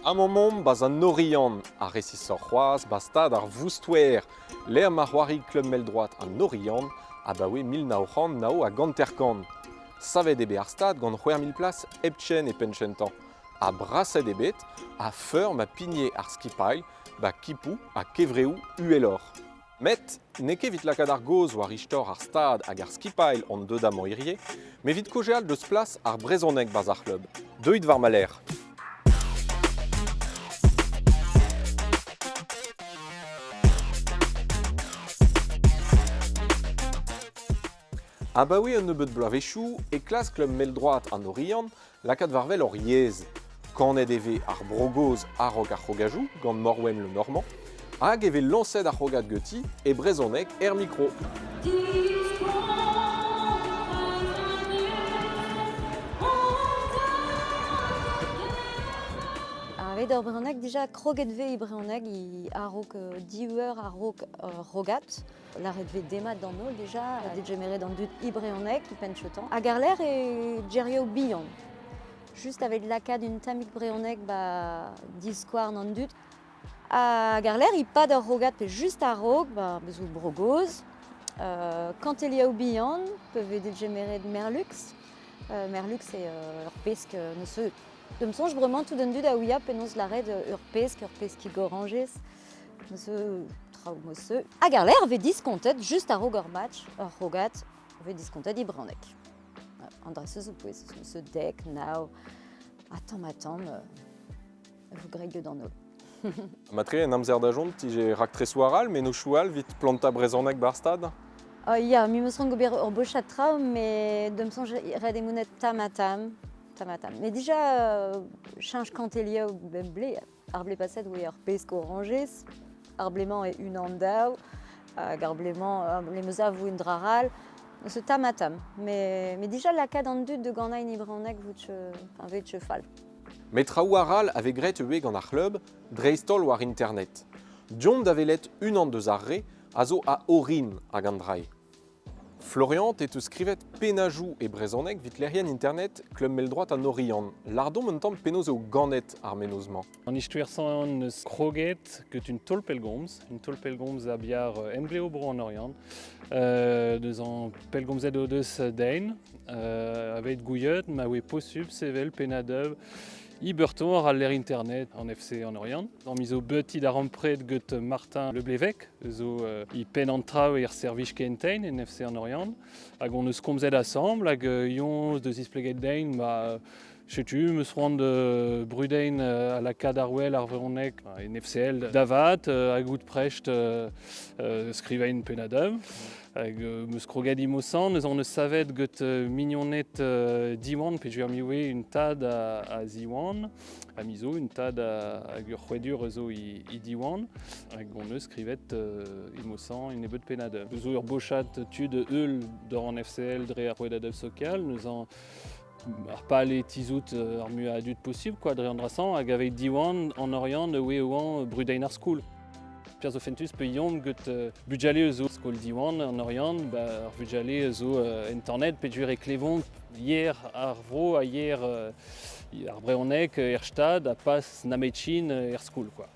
Amañ 'maomp 'ba an Oriant, ha resisoc'h c'hoazh 'ba stad ar Voustoer, lec'h ma c'hoari klub mell-droad an Oriant abaoe 1959. Savet eo bet ar stad gant 6000 plas hepken e penn-kentañ, ha braset eo bet a-feur ma pigne ar skipailh 'ba kipoù ha kevreoù uheloc'h. Met n'eo ket evit lakaat ar gaoz war istor ar stad hag ar skipailh on deuet amañ hirie, met evit kaozeal deus plas ar brezhoneg 'barzh ar c'hlub. Deuit war ma lerc'h. Abaoe un nebeud bloavezhioù e klask klub mell-droad an Oriant lakaat war-wel hor yezh. Kanet e vez ar Bro Gozh a-raok ar c'hrogajoù gant Morwenn Le Normand hag e vez lañset ar c'hrogad ganti e brezhoneg er mikro. Aveit ur brezhoneg dija kroget 'vez e brezhoneg a-raok div eur a-raok ur rogad. Lâret 'vez demat d'an holl dija, degemeret an dud e brezhoneg e penn-cheutañ. Hag àr-lerc'h e gerioù bihan, just aveit lakaat un tammig brezhoneg 'ba diskouarn an dud. Hag àr-lerc'h e-pad ur rogad pe just a-raok, ba bezoù Bro-Gozh, kantelioù bihan, pe vez degemeret Merlux. Merlux eo ur pesk neus Da'm soñj bremañ tout an dud a ouia penaos lâret ur pesk, ur peskig orañjez. Neuze traoù mod-se. Hag àr-lerc'h 'vez diskontet just a-raok ur match, ur c'hrogad, 'vez diskontet e brezhoneg. An dra-se zo pouez, neuze dek, nav, ha tamm-ha-tamm e vo graet get an holl. Matre en amzer da zont 'tije raktresoù arall, mennozhioù all 'vit plantañ brezhoneg 'barzh stad? Ya, me 'meus c'hoant gober ur bochad traoù, met da'm soñj ret eo monet tamm-ha-tamm, tamm-ha-tamm. Mais dija cheñch kantelioù bep blez. Ar blez paset oa ur pesk orañjez, ar blez-mañ eo unan daou, hag ar blez-mañ, ar blez 'meus avo un dra 'rall. Se tamm-ha-tamm. Mais, mais dija lakaat an dud da ganañ e brezhoneg vout enfin, vout fall. Met traoù arall a vez graet ivez gant ar c'hlub, dreist-holl war internet. Deomp da welet unan deus ar re a zo a orin ag an dra-se. Florian, te 'teus skrivet pennajoù e brezhoneg evit lec'hienn internet Klub Mell-droad an Oriant. Lardomp un tamm penaos eo ganet ar mennozh-mañ. An istoer-sañ neus kroget get un taol pellgomz, un taol pellgomz a biar emglev bro an Oriant. Deus an pellgomzet o deus den, aveit gouiet ma oe posubl sevel pennad Iberton ar al lec'h internet an FC an Oriant. An mizo beutit ar ampred get Martin Le Blevec, zo e penn an traoù er servij kentein en FC an Oriant. Hag on eus komzet asambl hag yoñ deus displeget dein ma setu 'm eus c'hoant brudein a lakaat ar wel ar vrezhoneg en FCL da vat hag out prest skrivain pennad Hag 'meus kroget imosan, neuze on eus savet get mignoned Diwan, peogwir mi oe un tad a Ziwan, ha mi zo un tad hag ur c'hwedur zo i Diwan, hag on eus skrivet imosan un nebeud pennad. Zo ur bochad tud eul d'or an FCL dre ar rouedad sokal, neuze ar pal eo tizhout ar muiañ a dud posubl quoi, dre an dra-sañ, hag aveit Diwan, an Oriant, oe oan brudein ar skoul. Pierre zo fentus pe yomp get bugale eus zo skol Diwan an Oriant, ba ar vugale eus zo internet peogwir e klevont yer ar vro ha yer ar brezhoneg er stad ha pas nametchin er skol quoi.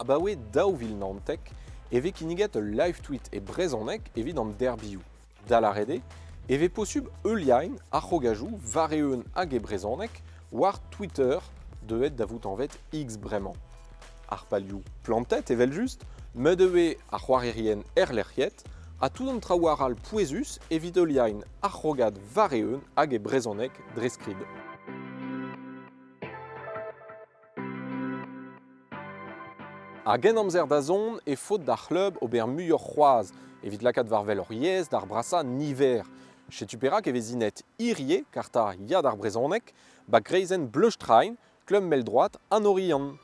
Abaoe 2019 e vez kinniget ul live tweet e brezhoneg evit an derbioù. Da lâret eo e vez posubl heuliañ ar c'hrogajoù war-eeun hag e brezhoneg war Twitter, deuet da vout anvet X bremañ. Ar palioù plantet evel-just, met ivez ar c'hoarierien erlec'hiet ha tout an traoù arall pouezus evit heuliañ ar c'hrogad war-eeun hag e brezhoneg dre skrid. Hag en amzer da zont e faot d'ar c'hlub ober muioc'h c'hoazh evit lakaat war-wel hor yezh d'ar brasañ niver. Setu perak e vez inet hirie karta Ya d'ar brezhoneg 'ba kreizenn Bleustrain, klub mell-droad an Oriant.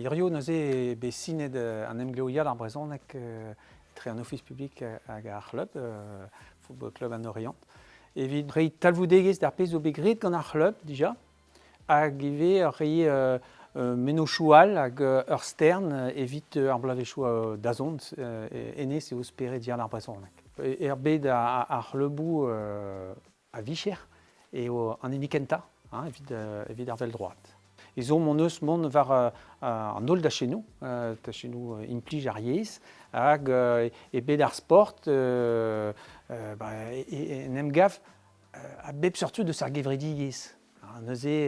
Hirio neuze eo bet sinet an emglev Ya d'ar brezhoneg etre an Ofis publik hag ar c'hlub, Football Club an Oriant, evit reiñ talvoudegezh d'ar pezh zo bet graet gant ar c'hlub dija, hag ivez reiñ mennozhioù all hag ur stern evit ar bloavezhioù da zont. Hennezh eo spered Ya d'ar brezhoneg. Er bed ar c'hluboù a-vicher eo an hini kentañ hein, evit ar vell-droad. Ezhomm hon eus mont war an holl dachennoù, tachennoù implij ar yezh, hag e bed ar sport ba, en em gav a bep seurt tud eus ar gevredigezh. Neuze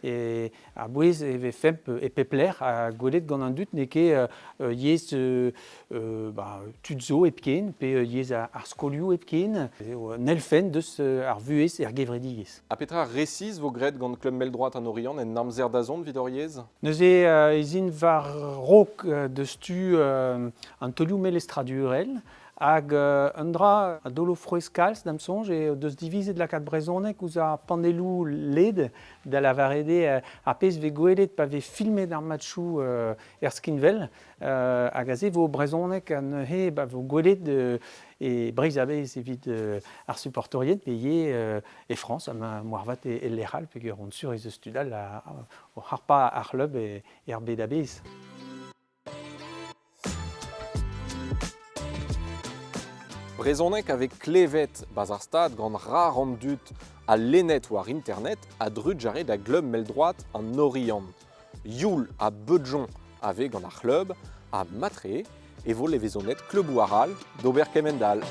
e, a-bouez e vefemp e pep lec'h ha gwelet gant an dud n'eo ket yezh ba, tud zo hepken pe yezh ar skolioù hepken. Eo un elfenn deus ar vuhez er gevredigezh. Ha petra resis vo graet gant Klub Mell-Droad an Oriant en amzer da zont evit hor yezh? Neuze ez int war-raok deus tu an taolioù melestradurel Hag un dra a daolo frouezh kalz, da'm soñj, eo deus divizet lakaat brezhoneg ouzh ar panelloù LED, da lavaret eo ar pezh vez gwelet pa vez filmet ar matchoù er skinwel. Hag aze vo brezhoneg ha neuze ba vo gwelet e Breizh a-bezh evit ar supporterien pe ivez e Frañs ha moarvat e lec'h all peogwir on sur ez eus tud all o harpañ ar c'hlub er bed a-bezh. Brezhoneg a vez klevet 'barzh ar stad gant rar an dud ha lennet war internet a-drugarez da glub mell-droad an Oriant. Youl ha Beudjon a vez gant ar c'hlub ha matre e vo levezonet kluboù arall d'ober kemend-all.